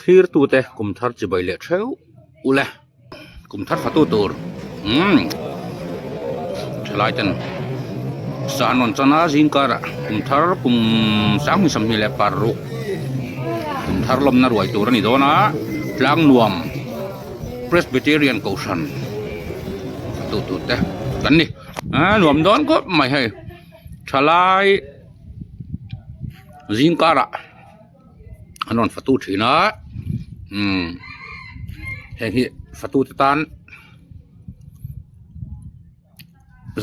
Thlir tute kum thar chibai leh theuh ule kum thar fatu tur umm thalai ten sa an rawn chan a zing karah kum thar kum sanghnih sawmhnih leh paruk kum thar lawmna ruai tur a ni dawn a tlang nuam Presbyterian kohhran fatu tur te kan ni a nuam dawn khawp mai hei thalai zing karah. An rawn fatu thin a umm heng hi fatu te tan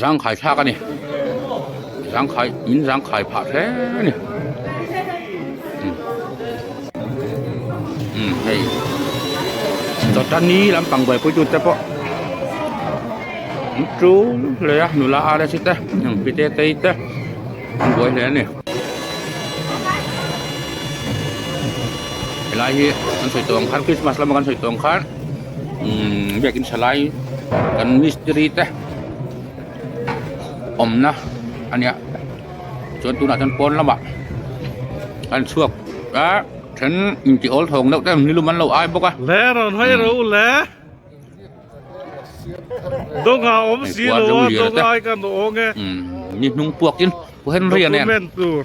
zangkhai thlak a ni zangkhai min zangkhai phah hle a ni umm hei chawtani lampang buaipui tute pawh an tul hle a nula ar a si te pite tei te an buai hle a ni. Helai hi kan sawi tawh ang khan Christmas lama kan sawi tawh ang khan umm biakin tha lai kan mistiri te awmna a nia chuan tunah chuan pawn lamah an chhuak a then inti awl thawng deuh te nilum an lo ai bawk a. Le rawn hawi ro le. Dawngah awm si lo a dawng ai kan awng e. Ni hnung puakin Pu Henry a nen. Document tur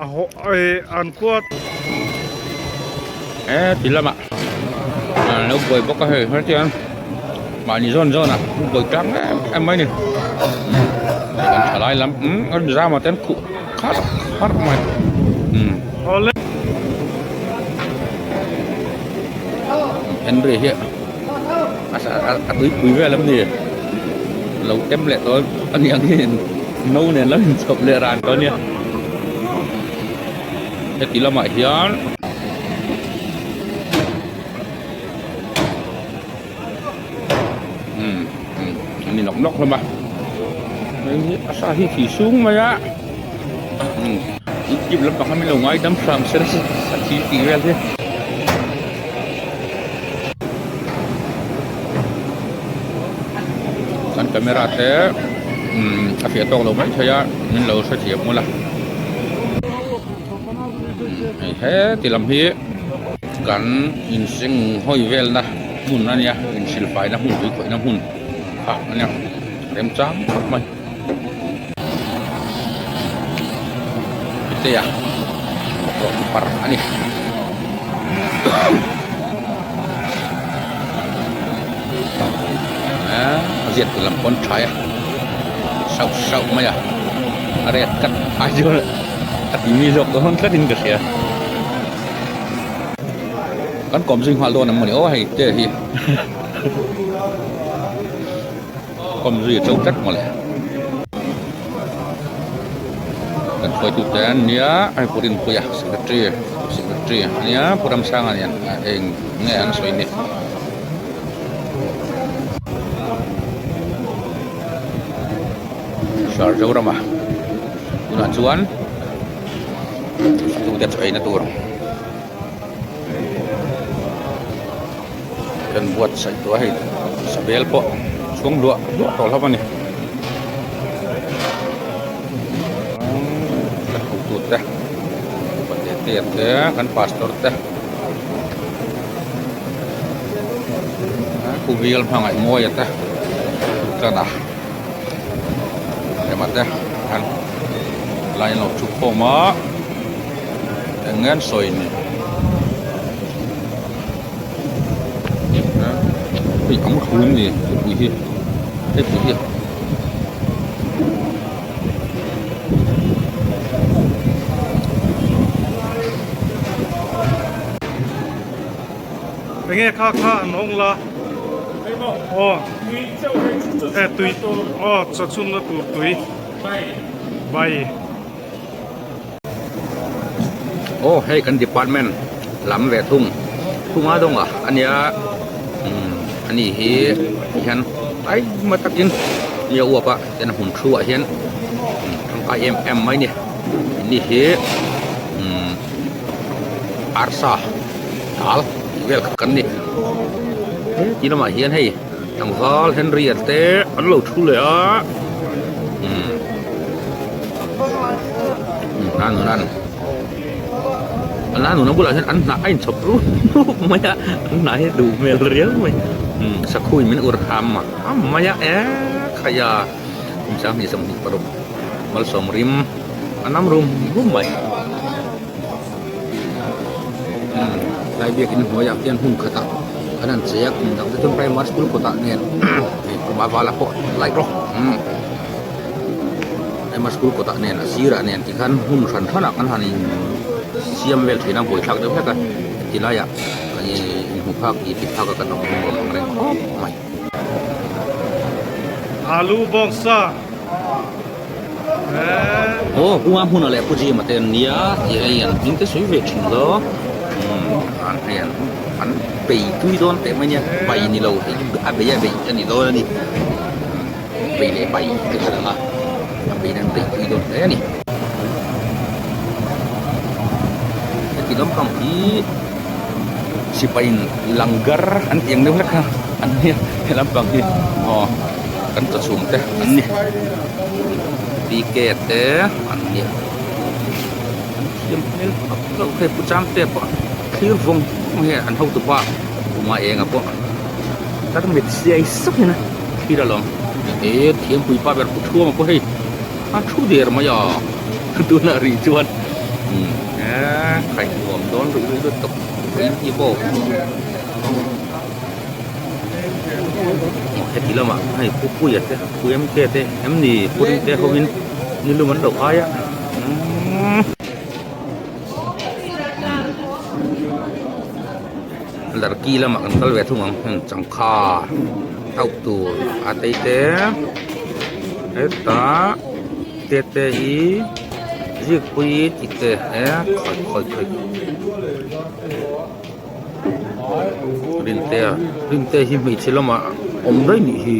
a haw an kuat. E ti lamah an lo buai bawk a hei hetiang mahni zawn zawnah an buai tlang em em mai a ni. Kan thalai lam an zam ah te an khuh kharh kharh mai. Henry hi a tuipui vel em ni lo tem leh tawh a ni ang hian no nen lo inchhawp leh ran tawh a nia heti lamah hian umm a ni nawk nawk hlawm a hei hi a sa hi khi sung mai a umm youtube lampang kha min lo ngaidam hram se a thi tih vel hi. Kan camera te umm a fiah tawk lo mai thei a min lo hrethiam mawlh a hei heti lam hi kan inseng hawi velna hmun a nia inhrilhfaina hmun tui khawihna hmun kha a nia remchang khawp mai hetiang rawng par a ni. A ziak tu lam pawn thlai a sauh sauh mai a a ret kat Aizawl a ti mi zawk dawn tlatin ka hria kan kawm zui nghal dawn ang mawni aw hei te hi kawm zui a cho tlat mawle kan hruaitu te an nia hei put inpui a secretary secretary a nia pu Ramsanga nen eng nge an sawi ni. Sarzoram-a tunah chuan tute chu eina tur kan buatsaih tawh a hei sabel pawh chhung hluah hluah tawh hlauh a ni kan hotute upa te te te kan pastor te. Kuvial hmangaih mawi te chuan a ema te an lai an lo thu khawm a eng nge an sawi ni hei ang thu em ni hepui hi hepui hi. Enge kha kha an hawng la aw e tui aw chaw chhunna tur tui bai. Aw hei kan department lam ve thung thunga dawnga ania umm ani hi tihian aima takin mi a uap a chuan a hmun thu ah hian tangkai em em mai a ni ni hi umm arsa dal tih vel kha kan ni he lamah hian hei tlangval Henry a te an lo thu leh a umm nan nan. A nula bulah hian an hnah a inchhawp rup rup mai a an hnah hi duh hmel riau mai sakhuin min ur ham ham mai a e khai a kum 20 26 malsawm rim a nam rum rum mai tlai biakin hnuaiah khian hmun khatah an han chei a kum dang te chuan primary school kawtah nen hei kum a vala pawh light rawk primary school kawtah nen a sirah nen tikhan hmun hran hranah kan han in siam vel thin a buaithlak deuh hlek a ti laiah kan inhmu phak tih ti phak a kan awm nuam ang reng khawp mai. Alu bawngsa. Aw Pu Hmuna leh Pu Jima te an nia tih hei an hming te sawi ve thin lo an hei an an bei tui dawn teh mai nia bai ni lo hei a bei a bei a ni dawn a ni bei leh bai te kha lang a a bei nan bei tui dawn hle a ni heti lampang hi sipai in langar an tih ang deuh hlek kha an nia he lampang hi aw. Kan chawchhum te an ni PK te an ni an thiam hmel khawp loh hei pu chang te pawh thlir vawng vawng hian an hotu pa kuma enga pawh tarmit siai sap hian a thlir alawm e thiampui pa ber pu thuama pawh hei a thu der mai a tunah rih chuan e khaihnuam dawn ruih ruih lutuk hi bawk. Heti lamah hei pu Puia te pu MK te em ni pu Rinte hovin nilum an lo ai a Larki lamah kan kal ve thung ang heng changkha tauh tur a tei te hetah te te hi zikpui tih te he khawi khawi khawi. Rintea Rintea hi hmeichhe lamah awm daih nih hi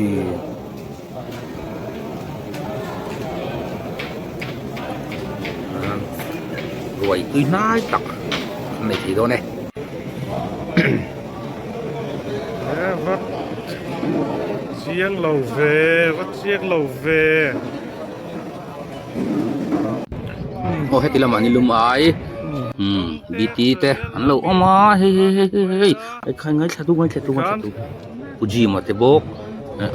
ruai tui hnai tak an nei thei dawn e. Vat chiang lo ve vat chiang lo ve. Aw heti lamah ni lum ai umm bt te an lo awm a hei hei hei hei hei hei khai ngaithla tu ngaithla tu ngaithla tu pu jima te bawk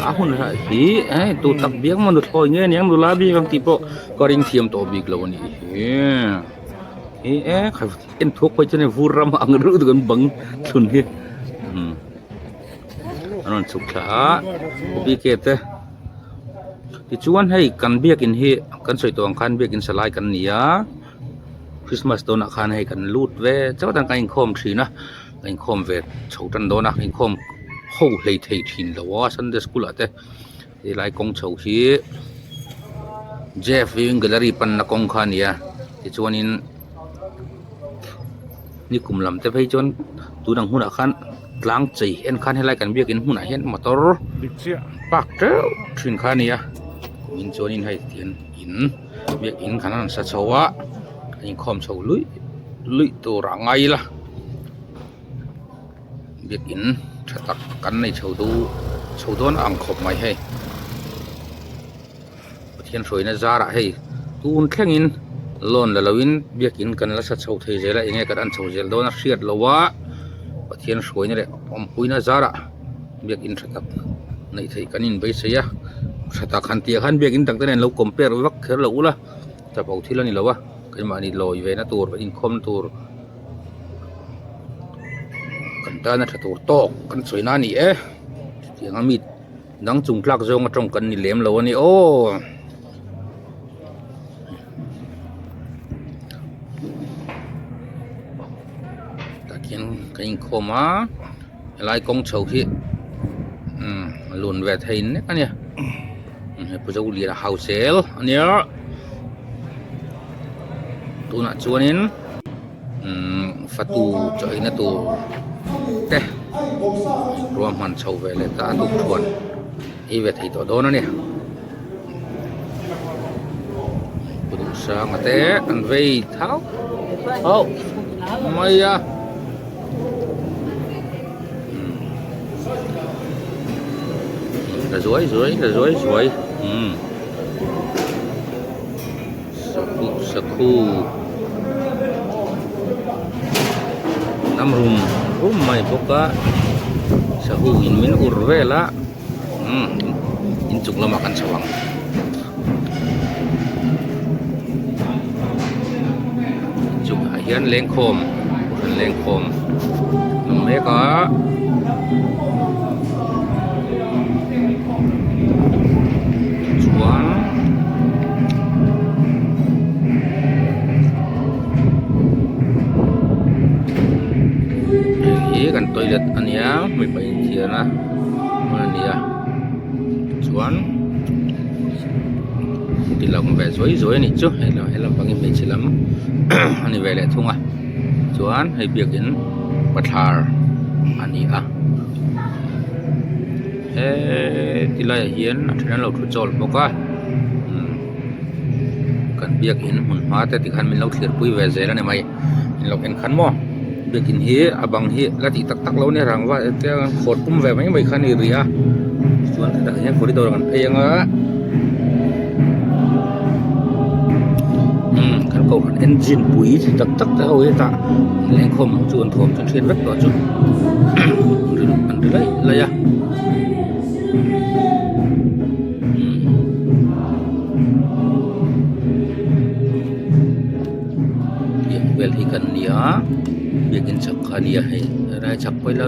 a hun lah hi eh tu tak biak maw nuthlawi nge aniang nula bik ang tih pawh ka ring thiam tawh bik lo a nih hi hi e khai en thuak phei chuan vur ram ang reuh deuh an bang thlun hi umm an rawn chhuk thla a pu bk te. Tichuan hei kan biakin hi kan sawi tawh ang khan biakin salai kan ni a Christmas dawnah khan hei kan lut ve chauh a kan inkhawm thin a kan inkhawm ve chho tan dawn a inkhawm ho hlei thei thin lo a Sunday school ah te helai kawng chho hi Jeff viewing gallery panna kawng kha a ni a tichuanin. Ni kum lam te phei chuan tun ang hunah khan tlang chei en khan helai kan biakin hmunah hian motor park teuh thin kha a ni a kumin chuanin hei tihian in biakin kan han sa chho a a inkhawm chho luih luih tur a ngai ila biakin tha tak kan nei chho duh chho dawn a ang khawp mai hei. Pathian hruaina zarah hei tun thlengin loan la loin biakin kan la sa chho thei zel a enge kan an chho zel dawn a hriat loh a Pathian hruaina leh awmpuina zarah biakin tha tak neih theih kan inbeisei a tha tak han tih ah khan biakin dang te nen lo compare vak kher lo ula chapo thil a ni lo a keimahni lawi ve na tur inkhawm tur kan tana tha tur tawk kan sawi na a ni e chutiang a mi. Dang chung tlak zawng atang kan ni lem lo a ni aw. Tah khian ka inkhawm a helai kawng chho hi umm lun ve thei nek a nia hei pu Zoliana hauzel a nia tunah chuanin. Umm fatu chaw eina tur te ruahman chho ve leh ta a tuk thuan ei ve thei tawh dawn a ni pu duhsanga te an vei thau thau mai a la zuai zuai la zuai zuai umm. Sakhu. zam rum rum mai bawk a sahu in min ur vel a umm inchung lamah kan chho ang. Inchungah hian lengkhawm kohhran lengkhawm an awm mek a. Chuan hei hi kan toilet a nia mipa inthiarna hmun a ni a chuan ti lang ve zuai zuai a nih chu hei lampang hi hmeichhe lam a ni ve leh thung a chuan hei biakin bathlar a ni a. Heee ti laiah hian a then an lo thu chawl bawk a umm kan biakin hmun hma te tikhan min lo thlir pui ve zel a ni mai in lo en khan maw biakin hi a bang hi la tih tak tak lo nia rangva te an khawr pum ve mai mai kha a ni rih a chuan hetah hian corridor kan phei ang a umm kan kohhran engine pui chi tak tak te ho hi hetah lengkhawm ho chu an thawm chu thiat vek tawh chu an ri laih laih a tiang vel hi kan nia biakin chhak kha a ni a hei helai chhak pawh ila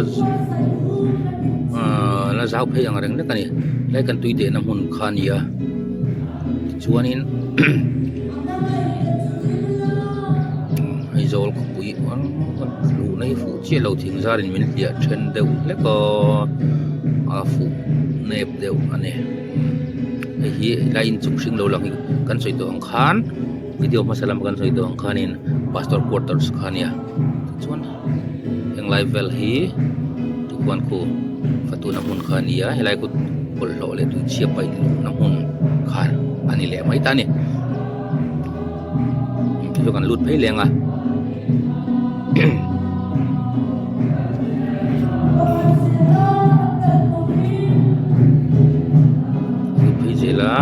ahh la zau phei ang reng hlek a ni helai kan tui dehna hmun kha a ni a tichuanin Aizawl khawpui luhna hi fuh chiah lo thing zarin min hliah then deuh hlek a a fuh nep deuh a ni hei hi helai inchung hring lo lang hi kan sawi tawh ang khan video hmasa lama kan sawi tawh ang khanin pastor quarters kha a nia tichuan henglai vel hi tikhuan khu fatuna hmun kha a ni a helai khu bawlhhlawh leh tuichhia paih luhna hmun kha a ni leh mai ta a ni. Chu kan lut phei leng a lut phei zel a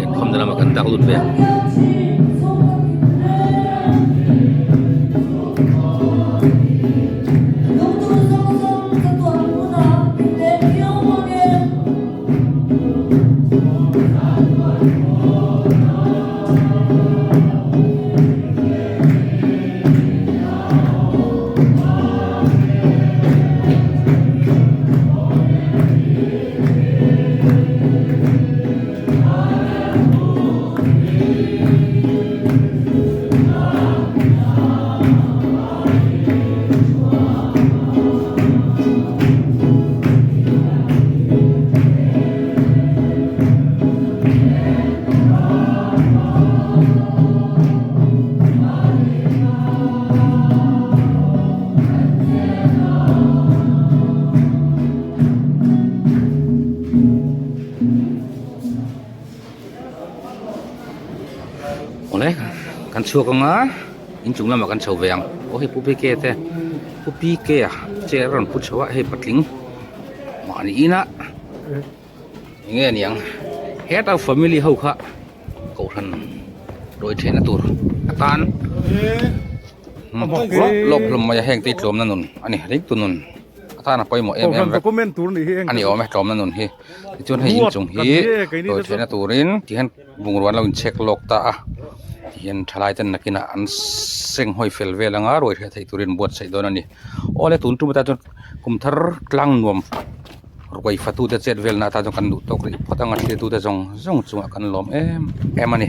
inkhawmna lamah kan dak lut ve ang. Awle kan chhuak ang a inchung lamah kan chho ve ang aw hei pu PK te pu PK a chair a rawn pu chho a hei patling mahni inah eng nge niang heta family ho kha kohhran ruai theihna tur atan lawp hlawm mai a heng te hi tlawmna nun a ni ringtu nun atana pawimawh em em vek a ni awm e tlawmna nun hi tichuan hei inchung hi ruai theihna turin tihian bungrua an lo inchhek lawk ta a tihian thalai ten nakinah an seng hawi fel vel anga ruai hreh theih turin an buatsaih dawn a ni awle tun tum atan chuan kum thar tlang nuam ruai fatute chet velna atan chuan kan duh tawk rih phawt anga thlir tute zawng zawng chungah kan lawm em em a ni.